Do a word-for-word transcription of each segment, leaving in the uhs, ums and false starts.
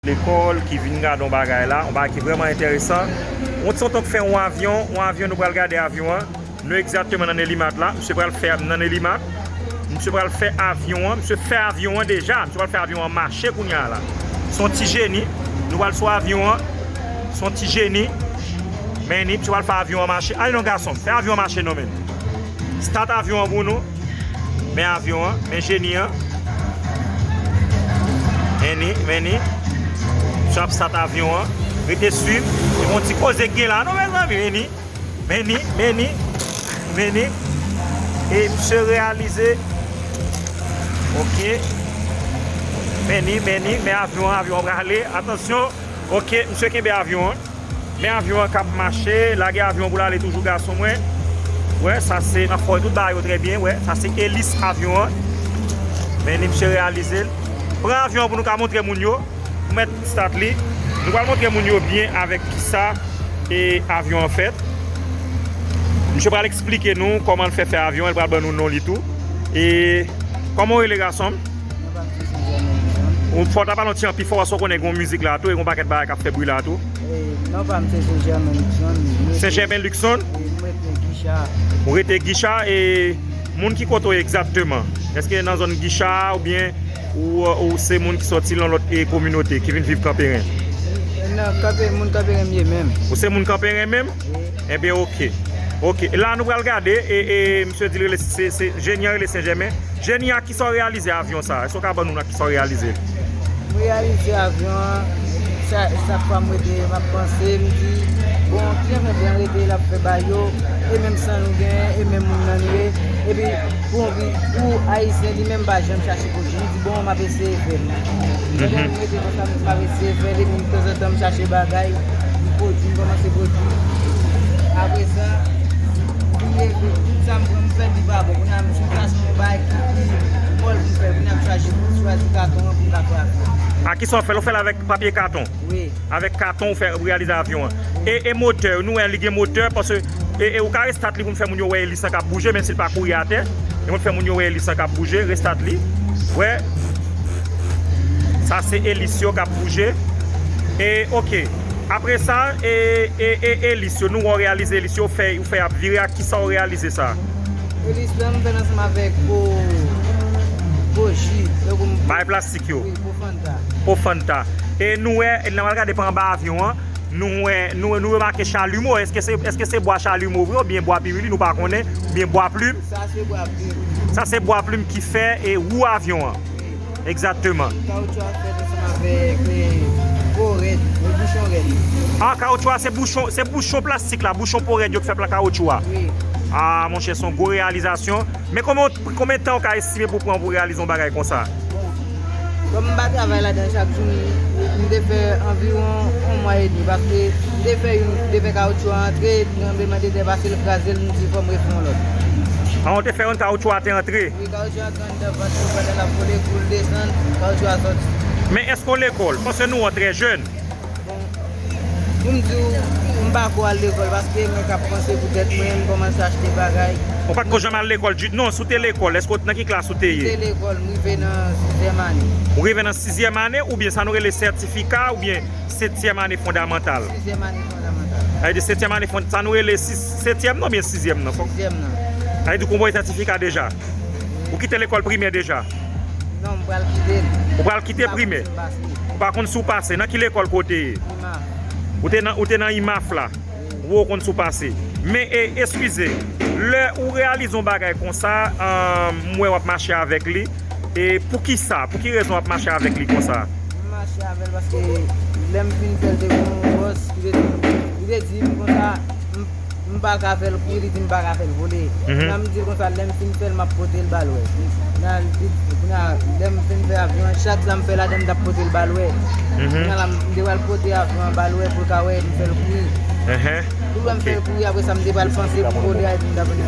lekòl ki vin gade yon bagay la, yon bagay ki vrèman enteresan. Yon ti tonton k fè yon avyon, yon avyon, nou pral gade avyon an. Nou egzakteman nan Nelimat la. Misye pral fè nan Nelimat. Misye pral fè avyon an. Misye fè avyon an deja. Misye pral fè avyon an mache kounye a la. Se yon ti jeni. Nou pral sou avyon an. Se yon ti jeni. Men ni, misye pral fè avyon an mache. Ale non gason, fè avyon an mache non men. Start avyon an pou nou. Men avyon an, men jeni an. Men ni, men ni. Misye ap start avyon an. Rete swiv. Se yon ti koze k gen la non mezanmi, men ni. Men ni, men ni, men ni. E misye reyalize. Ok. Men ni, men ni, men avyon an, avyon an prale. Atansyon. Ok, misye kenbe avyon an. Men avyon an k ap mache. Lage avyon an pou l ale toujou gason mwen. Wè, sa se, m ap fè tout bagay yo trè byen. Wè, sa se elis avyon an. Men ni misye reyalize l. Pran avyon an pou nou ka montre moun yo. Ou mèt start li. Nou pral montre moun yo byen avèk kisa e avyon an fèt. Misye pral eksplike nou kòman l fè fè avyon an, li pral ban nou non li tou. E kòman w rele gason m? Ou fò w ta pale yon ti jan pi fò paske w konnen gen yon mizik la tou e gen yon pakèt bagay k ap fè bri la tou. E non pa m se Sen Jèmen Luckson. Sen Jèmen Luckson? E m rete Gicha. Ou rete Gicha e moun ki kote w egzakteman? Èske nan zòn Gicha oubyen ou, ou se moun ki sòti nan lòt e kominote ki vin viv Kanperen? Nan Kanpe, moun Kanperen m ye menm. Ou se moun Kanperen menm? Wi. Enben, ok. Ok. La, nou pral gade, e, e, misye di l rele, se, se, jeni an rele Sen Jèmen. Jeni a, kisa w reyalize avyon sa? Èske w ka ban nou nan kisa w reyalize? M reyalize avyon an, sa, chak fwa m rete, m ap panse, m di, bon, kijan fè byen rete, l ap fè ba yo, e menm san nou genyen, e menm moun nan nou ye, epi pou, pou Ayisyen li menm pa janm chache pwodui, m di, bon, m ap eseye fè l. Pandan m rete konsa, m ap eseye fè l, epi tanzantan m chache bagay, m pwodui, m kòmanse pwodui. Apre sa, m leve, tout sa m pran, m fè l, li pa bon. Kounye a, m sou plas, m yon bagay ki pi mòl pou m fè. Kounye a, m chwazi, m chwazi katon an pou m ka fè avyon an. A kisa w fè l? Ou fè l avèk papye katon? Wi. Avèk katon ou fè, ou reyalize avyon an. E, e motè, nou wè li gen motè, paske, e, e ou ka restart li pou m fè moun yo wè elis lan k ap bouje, menm si l pa kouri atè. E mwen fè moun yo wè elis lan k ap bouje, restart li. Wè. Sa se elis yo k ap bouje. E, ok. Apre sa, e, e, e elis yo, nou wè w reyalize elis yo, ou fè, ou fè y ap vire, ak kisa w reyalize sa? Elis lan, m fè l ansanm avèk po, po ji, tankou m Bay plastik yo. Wi, po Fanta. Po Fanta. E nou wè, n al gade pa anba avyon an, nou wè, nou, nou remake chalimo. Èske se, èske se bwa chalimo vre oubyen bwa piwili, nou pa konnen, oubyen bwa plim? Sa se bwa plim. Sa se bwa plim ki fè e wou avyon an. Wi. Egzakteman. Kawotchou a fèt ansanm avèk, e, po rèd, e, bouchon rèd. A, kawotchou a se bouchon, se bouchon plastik la, bouchon po rèd yo k fè pla kawotchou a. Wi. A, monchè, se yon gwo reyalizasyon. Men konbyen, konbyen tan ou ka estime pou pran pou reyalize yon bagay konsa? Bon, kòm m pa travay ladan chak jou, m, m te fè anviwon yon mwa edmi, paske m te fè youn, m te fè kawotchou a antre, tranblemanntè pase l kraze l, m di fò m refè yon lòt. A, ou te fè youn kawotchou a te antre? Wi, kawotchou a antre anndan vant mwen pandan l ap vole, kou l desann, kawotchou a sòti. Men èske w lekòl? Paske nou an trè jèn. Bon, pou m di w, m pa ko al lekòl paske mwen k ap panse pou tèt mwen, m kòmanse achte bagay. Ou pa t ko janm al lekòl ditou? Non, si w te lekòl, èske w, nan ki klas ou te ye? M te lekòl, m rive nan sizyèm ane. Ou rive nan sizyèm ane, oubyen sa nou rele sètifika, oubyen setyèm ane fondamantal? Sizyèm ane fondamantal. Sa vle di setyèm ane fon-, sa nou rele sis, setyèm nan oubyen sizyèm nan? Sizyèm nan. Sa vle di w gen yon sètifika deja? Ou kite lekòl primè deja? Non, m pral kite l. Ou pral kite primè? M pa konn si m pase. Ou pa konn si w pase. Nan ki lekòl ke w te ye? Imaf. Ou te nan, ou te nan Imaf la? Wi. Ou poko konn si w pase. Men, e, eskize, lè ou reyalize yon bagay konsa, an, m wè w ap mache avèk li. E poukisa? Pou ki rezon w ap mache avèk li konsa? M mache avè l paske lè m fin fè l, te gen yon bòs ki te di, li te di m konsa, m M pa ka fè l kouri, li di m pa ka fè l vole. Mhm. Kounye a m di l konsa, lè m fin fè l, m ap pote l ba l wè. Kounye a, li di, kounye a, lè m fin fè avyon an, chak sa m fè ladan, m t ap pote l ba l wè. Mhm. Kounye a la, m te pral pote avyon an ba l wè pou l ka wè m fè l kouri. Ehe. Pou l wè m fè l kouri, apre sa, m te pral panse pou vole a, epi m t ap vin.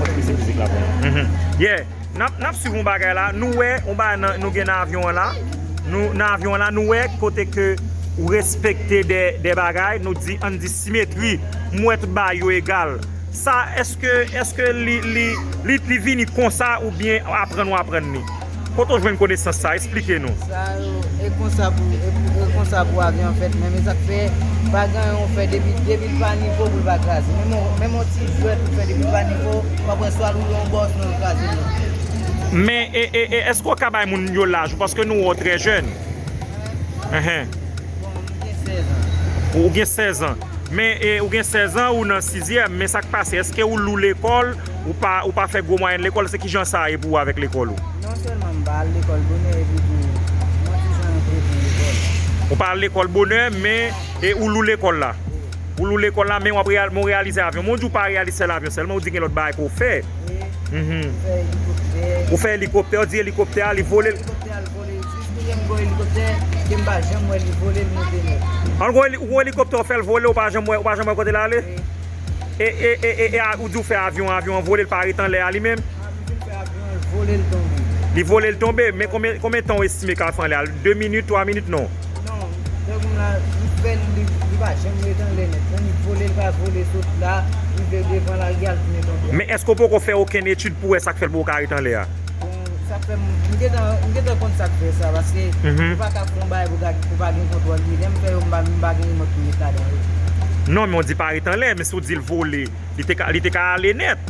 Mhm. Yeah. N ap, n ap swiv yon bagay la. Nou wè yon bagay nan, nou gen nan avyon an la. Nou, nan avyon an la, nou wè kote ke ou respekte de, de bagay, nou di, ann di simetri. M wè tout bagay yo egal. Sa, èske, èske li, li, li, li vini konsa oubyen aprann ou aprann li? Kote w jwenn konesans sa? Esplike nou. Sa yo, E konsa pou, e pou, e konsa pou avyon an fèt menm. E sa k fè, pa gen anyen ou fè depi, depi l pa nivo pou l pa kraze. Menm on, menm on ti jwèt ou fè depi l pa nivo, w ap wè swa l woule yon bò, sinon l kraze nèt. Men, e, e, e, èske w ka bay moun yo laj ou? Paske nou wè w trè jèn. Enhen. Bon, m gen sèz an. Ou gen sèz an. Men, e, ou gen sèz an, ou nan sizyèm, men sa k pase? Èske ou lou lekòl, ou pa, ou pa fè gwo mwayèn lekòl? Se kijan sa ye pou ou avèk lekòl ou? Non sèlman m pa al lekòl bonè, epi tou, mwen ti jan yon kretyen lekòl. Ou pa al lekòl bonè, men, e, ou lou lekòl la. Ou lou lekòl la, men w ap real-, men w reyalize avyon. Men w di w pa reyalize sèl avyon sèlman, ou di gen lòt bagay ke w fè. Wi. Mhm. M fè elikoptè. Ou fè elikoptè, w di elikoptè a, li vole. Elikoptè a, l vole. Jis kounye a, m gen yon elikoptè ke m pa janm wè li vole, l monte nèt. An gwo, eli-, ou gon elikoptè, w fè l vole, ou pa janm wè, ou pa janm wè kote l ale? Wi. E, e, e, e, e a, ou di w fè avyon, avyon an vole, l pa ret anlè a li menm? A, m fin fè avyon an, l vole, l tonbe. Li vole, l tonbe, men konbyen, konbyen tan w estime k al fè anlè a? De minit, twa minit, non? Non, tankou m la, m fè l, li, li pa janm ret anlè nèt. Non, li vole, li pa vole, sot la, rive devan lari a, l tounen tonbe. Men èske w poko fè okenn etid pou wè sa k fè l poko ka ret anlè a? Bon, sa k fè m, m gentan, m gentan konn sa k fè sa, paske Mhm. ou pa ka fè yon bagay pou gad, pou pa gen kontwòl li. Lè m fè yo, m pa, m pa gen remòt pou met ladan yo. Non, men w di pa ret anlè, men si w di l vole, li te ka, li te ka ale nèt.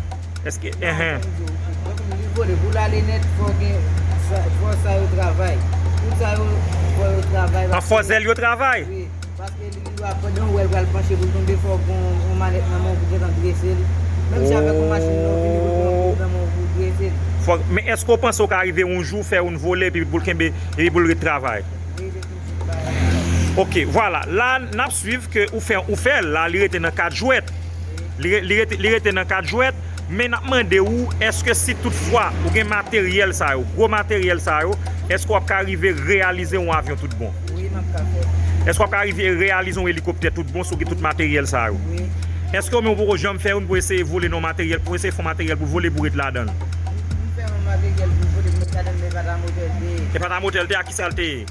Èske, enhen. Donk, li vole, pou l ale nèt, fò gen, sa, fò sa yo travay. Tout sa yo, fò yo travay, An fò paske zèl yo travay? Wi, paske li, li pa, pandan w wè l pral panche pou l tonbe, fò w gen yon, yon manèt nan men w pou gentan drese l. Menm si avèk yon machin nan, w vini pou l pran kou nan men w pou w drese l. Fò, men èske w panse w ka rive yon jou fè youn vole epi pou l kenbe, epi pou l ret travay? Wi, se toujou bagay. Ok, vwala. La, n ap swiv ke ou fè, ou fè l la, li rete nan kat jwèt. Li re-, li rete, li rete nan kat jwèt, men n ap mande w, èske si toutfwa ou gen materyèl sa yo, gwo materyèl sa yo, èske w ap ka rive reyalize yon avyon tout bon? Wi, m ap ka fè. Èske w ap ka rive reyalize yon elikoptè tout bon si w gen tout materyèl sa yo? Wi. Èske w menm ou poko janm fè youn pou eseye vole nan yon materyèl, pou eseye fè yon materyèl pou vole pou ret ladan l? M fè yon materyèl pou vole pou met ladan l, men e pa ta motè l te ye. E pa ta motè l te ye, a kisa l te ye?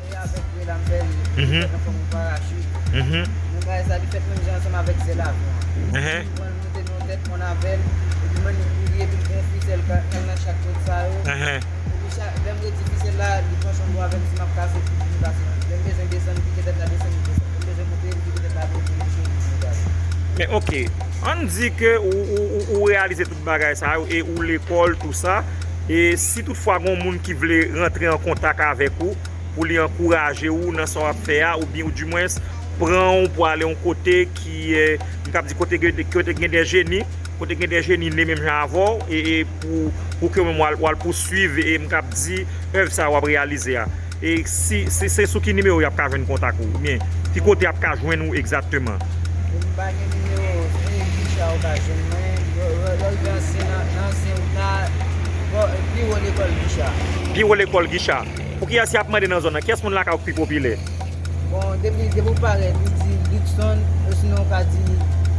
E avèk vre la m fè l, li Mhm. fèt an fòm yon parachit. Mhm. Men bagay sa, li fèt menm jan ansanm avèk zèl avyon an. Enhen. M pran l monte nan tèt mwen avè l, epi m annik kouri, epi l gen yon fisèl k al nan chak kot sa yo. Enhen. Epi cha-, lè m redi fisèl la, li panche yon bò avè m, si m ap kase, li kase. Lè m bezwen desann, li kite tèt la desann, li desann. Lè m bezwen monte, li kite tèt la monte, li kite tèt la monte. Men, ok, ann di ke ou, ou, ou, ou reyalize tout bagay sa yo, e ou lekòl, tou sa, e si toutfwa gen yon moun ki vle rantre an kontak avèk ou, pou li ankouraje ou nan sa w ap fè a, oubyen ou dimwens pran ou pou ale yon kote ki, eh, m kab di kote gen, kote gen de jeni, kote gen de jeni ne menm jan avè w, e, e pou, pou ke w menm w al, w al pouswiv, e m kab di, èv sa w ap reyalize a. E si, si se sou ki nimewo y ap ka jwenn kontak ou, oubyen ki kote y ap ka jwenn ou egzakteman? M pa gen nimewo, se Guicha ou ka jwenn mwen. Lè, lè, lè w rive ansyen, nan, nan ansyen wout la, bò, pi wo lekòl Guicha. Pi wo lekòl Guicha. Pou kiyès y ap mande nan zòn nan? Kiyès moun lakay ou k pi popilè? Bon, depi, depi w parèt, ou di Luckson, osinon w ka di,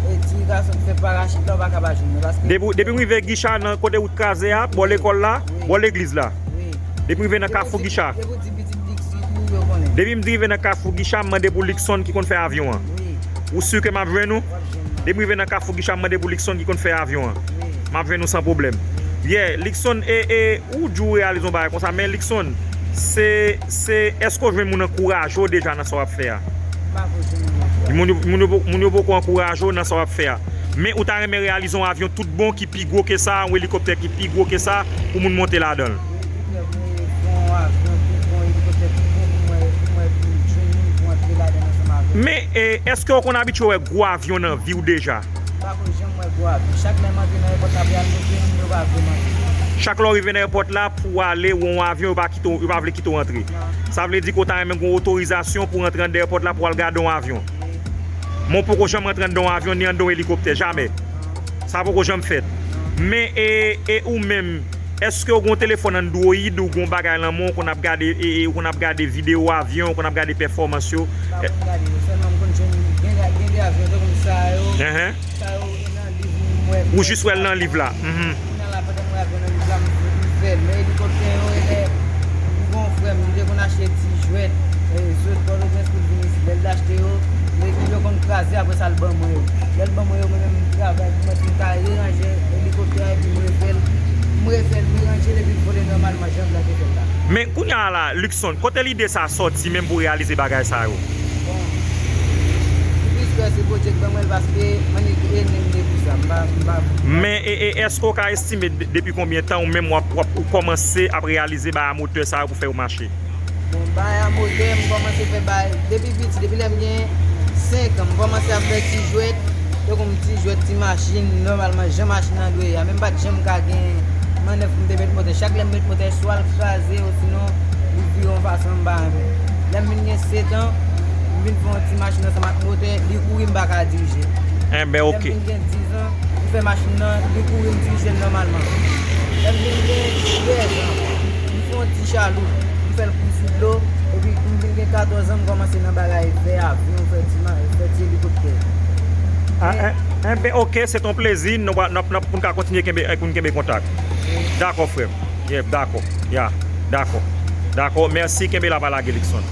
e, ti gason ki fè parachit la, ou pa ka pa jwenn mwen, paske Depi, depi w rive Guicha nan kote wout kraze a, bò Wi. lekòl la, Wi. bò legliz la. Wi. Depi w rive nan Depi w Kafou di, Guicha. depi w di pitit Dixit, wi, yo konnen. Depi m rive nan Kafou Guicha, m mande pou Luckson ki konn fè avyon an. Wi. Ou si ke m ap jwenn ou? W ap jwenn mwen. Depi m rive nan Kafou Guicha, m mande pou Luckson ki konn fè avyon an. Wi. M ap jwenn ou san pwoblèm. Yeah, Luckson, e, e, ou di w reyalize yon bagay konsa, men Luckson, se, se, èske w jwenn moun ankouraje w deja nan sa w ap fè a? M pa ko jwenn moun ankouraje. Moun yo, moun yo, moun yo poko ankouraje w nan sa w ap fè a. Men ou ta renmen reyalize yon avyon tout bon ki pi gwo ke sa, yon elikoptè ki pi gwo ke sa, pou moun monte ladan l. Wi, pi gwo, mwen fè yon avyon pi bon, elikoptè pi bon pou mwen, pou mwen, pou jwenn moun pou antre ladan l ansanm avè m. Men, e, èske w konn abitye wè gwo avyon nan vi w deja? M pa ko janm wè gwo avyon. Chak lè m antre nan èpòt la pou y al monte, moun yo pa vle m antre. Chak lè w rive nan èpòt la pou w ale wè yon avyon, yo pa kite w, yo pa vle kite w antre. Non. Sa vle di ke w ta renmen gen yon otorizasyon pou w antre anndan èpòt la pou w al gade yon avyon. Wi. Men w poko janm antre anndan yon avyon ni anndan yon elikoptè, jamè. Non. Sa poko janm fèt. Non. Men, e, e ou menm, èske w gen yon telefòn Android ou gen yon bagay nan men w, ou konn ap gade, e, e, ou konn ap gade videyo avyon, ou konn ap gade pèfòmans yo? M pa konn gade yo, sèlman m konn jwenn gen, gen de avyon tankou sa yo. Enhen. Sa yo gen nan liv m wè. Ou jis wè l nan liv la. Mhm. Kounye a la, pandan m wè avyon nan liv la, m, m fè l. Men elikoptè yo, e lè m gen yon frè m, li te konn achte ti jwèt, e, sot Pòtoprens pou l vin isit. Lè l te achte yo, li, li te konn kraze, apre sa, l ban mwen yo. Lè l ban mwen yo, mwen menm, m travay pou mwen, pou m ka reranje elikoptè a, epi m refè l. M refè l, m ranje l, epi l vole nòmalman, jan l te fè l la. Men kounye a la, Luckson, kote lide sa sòti menm pou reyalize bagay sa yo? Bon, m plis kwè se Bondye k ban mwen l paske m annik ede m de pou sa. M pa, m pa. Men e, e, èske w ka estime de- depi konbyen tan ou menm w ap, w ap ou kòmanse ap reyalize bagay a motè sa yo pou fè yo mache? Bon, bagay a motè, m kòmanse fè bagay depi piti, depi lè m gen senk an, m kòmanse ap fè ti jwèt, tankou m ti jwèt, ti machin, nòmalman, jan machin nan dwe ye a. Men m pa t janm ka gen mannèv pou m te met motè. Chak lè m met motè, swa l kraze, osinon, li vire yon fason m pa renmen. Lè m vin gen sèt an, m vin fè yon ti machin ansanm ak motè, li kouri, m pa ka dirije. Enben, Lè m oke. vin gen diz an, m fè machin nan, li kouri, m dirije l nòmalman. Lè m vin gen trèz an, m fè yon ti chaloup, m fè l kouri sou dlo, epi kou m vin gen katòz an, m kòmanse nan bagay fè avyon, fè ti ma-, fè ti elikoptè. Ah, en- Enben, oke, se ton plezi. Nou va- n ap- n ap- pou n ka kontinye kenbe, pou n kenbe kontak. Dakò, frè m. Yeah, dakò. Ya, dakò. Dakò. Mèsi, kenbe la, pa lage, Luckson.